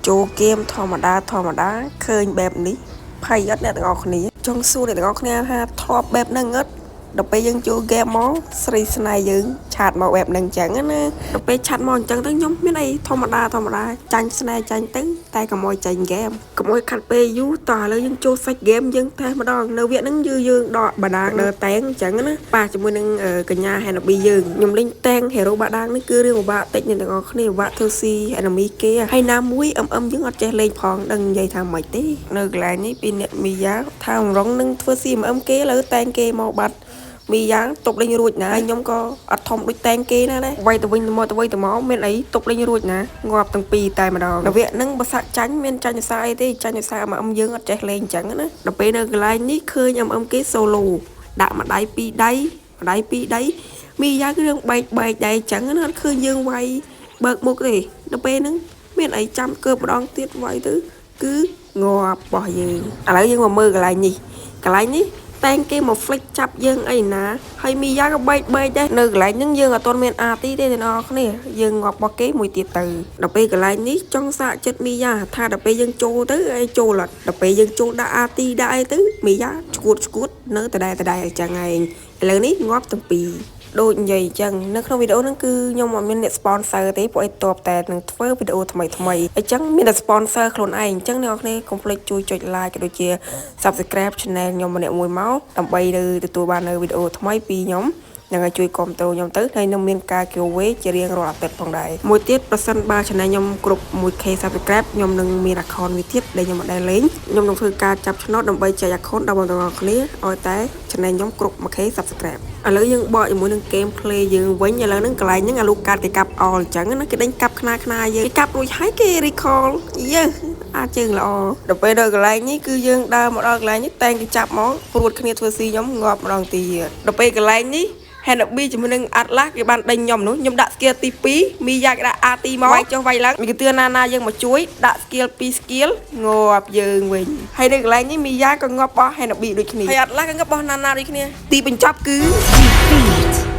ចូលហ្គេមធម្មតាធម្មតាឃើញបែបនេះភ័យអត់អ្នកទាំងអស់គ្នាចង់សួរអ្នកទាំងអស់គ្នាថាធ្លាប់បែបហ្នឹងអត់ដល់ពេលយើងចូលហ្គេមមកស្រីស្នេហ៍យើង chat មកបែបហ្នឹងអញ្ចឹងណាដល់ពេល chat មកអញ្ចឹងទៅខ្ញុំមានអីធម្មតាធម្មតាចាញ់ស្នេហ៍ចាញ់ទៅតែកុំឲ្យចាញ់ហ្គេមកុំឲ្យខាត់ពេលយូរតោះឥឡូវយើងចូលសាច់ហ្គេមយើងតែម្ដងនៅវគ្គហ្នឹងយឺយើងដកបាដាងនៅតែងអញ្ចឹងណាប៉ះជាមួយនឹងកញ្ញា Hanabi យើងខ្ញុំលេងតែង Hero បាដាងនេះគឺរឿងពិបាកតិចអ្នកទាំងអស់គ្នាពិបាកធ្វើស៊ី enemy គេហើយណាមួយ MM យើងអត់ចេះលេងផងដឹងនិយាយថាម៉េចទេនៅកន្លែងនេះពីអ្នកមីយ៉ាថាអំរងនឹងធ្វើស៊ី MM គេឥឡូវតែងគេមកបាត់មីយ៉ាងទប់លេងរួចណាហើយខ្ញុំក៏អត់ធំដូចតែងគេណាដែរវាយទៅវិញទៅមកទៅវិញទៅមកមានអីទប់លេងរួចណាងាប់ទាំងពីរតែម្ដងដល់វគ្គហ្នឹងបើសាក់ចាញ់មានចាញ់ដោយសារអីទេចាញ់ដោយសារ MM យើងអត់ចេះលេងអញ្ចឹងណាដល់ពេលនៅកន្លែងនេះឃើញ MM គេ solo ដាក់មួយដៃពីរដៃម្ដៃពីរដៃមីយ៉ាងគឺរឿងបែកបែកដៃអញ្ចឹងណាអត់ឃើញយើងវាយបើកមុខទេដល់ពេលហ្នឹងមានអីចាំកើបម្ដងទៀតវាយទៅគឺងាប់របស់យើងឥឡូវយើងមកមើលកន្លែងនេះកន្លែងនេះតែងគេមក flick ចាប់យើងអីណាហើយមីយ៉ាក៏បែកបែកដែរនៅកន្លែងហ្នឹងយើងអត់ទាន់មាន RT ទេអ្នកនរគ្នាយើងងាប់របស់គេមួយទៀតទៅដល់ពេលកន្លែងនេះចង់សាកចិត្តមីយ៉ាថាដល់ពេលយើងចូលទៅអីចូលអត់ដល់ពេលយើងចូលដាក់ RT ដាក់អីទៅមីយ៉ាឈួតឈួតនៅដដែលដដែលអញ្ចឹងឯងឥឡូវនេះងាប់ទាំងពីរដូចនិយាយអញ្ចឹងនៅក្នុងវីដេអូហ្នឹងគឺខ្ញុំអត់មានអ្នក sponsor ទេព្រោះអីតបតែនឹងធ្វើវីដេអូថ្មីថ្មីអញ្ចឹងមានតែ sponsor ខ្លួនឯងអញ្ចឹងអ្នកនរគ្នាកុំភ្លេចជួយចុច like ក៏ដូចជា subscribe channel ខ្ញុំម្នាក់មួយមកដើម្បីនៅទទួលបាននៅវីដេអូថ្មីពីខ្ញុំនឹងឲ្យជួយគាំទ្រខ្ញុំទៅហើយនឹងមានការ giveaway ជារៀងរាល់អាទិត្យផងដែរមួយទៀតប្រសិនបើ channel ខ្ញុំគ្រប់ 1K subscribe ខ្ញុំនឹងមាន account មួយទៀតដែលខ្ញុំអត់ដែលលេងខ្ញុំនឹងធ្វើការចាប់ឆ្នោតដើម្បីចែក account ដល់បងប្អូនគ្នាឲ្យតែ channel ខ្ញុំគ្រប់ 1K subscribe ឥឡូវយើងបកជាមួយនឹង game play យើងវិញឥឡូវហ្នឹងកន្លែងហ្នឹងអាលូកាត់គេកាប់អល់អញ្ចឹងណាគេដេញកាប់ខ្នាខ្នាយើងគេកាប់រួចហើយគេ recall យើអាចជើងល្អដល់ពេលដល់កន្លែងនេះគឺយើងដើរមកដល់កន្លែងនេះតែងគេចាប់មកព្រួតគ្នាធ្វើស៊ីខ្ញុំងាប់ម្ដងទៀតដល់ពេលកន្លែងនេះ Hanabi ជាមួយនឹង Atlas គេបានដេញខ្ញុំនោះខ្ញុំដាក់ skill ទី2មីយ៉ាគេដាក់ RT មកវាយចុះវាយឡើងមីគេទឿណាណាយើងមកជួយដាក់ skill 2 skill ងាប់យើងវិញហើយនៅកន្លែងនេះមីយ៉ាក៏ងាប់បោះ Hanabi ដូចគ្នាហើយ Atlas ក៏ងាប់បោះណាណាដូចគ្នាទីបញ្ចប់គឺ Defeat.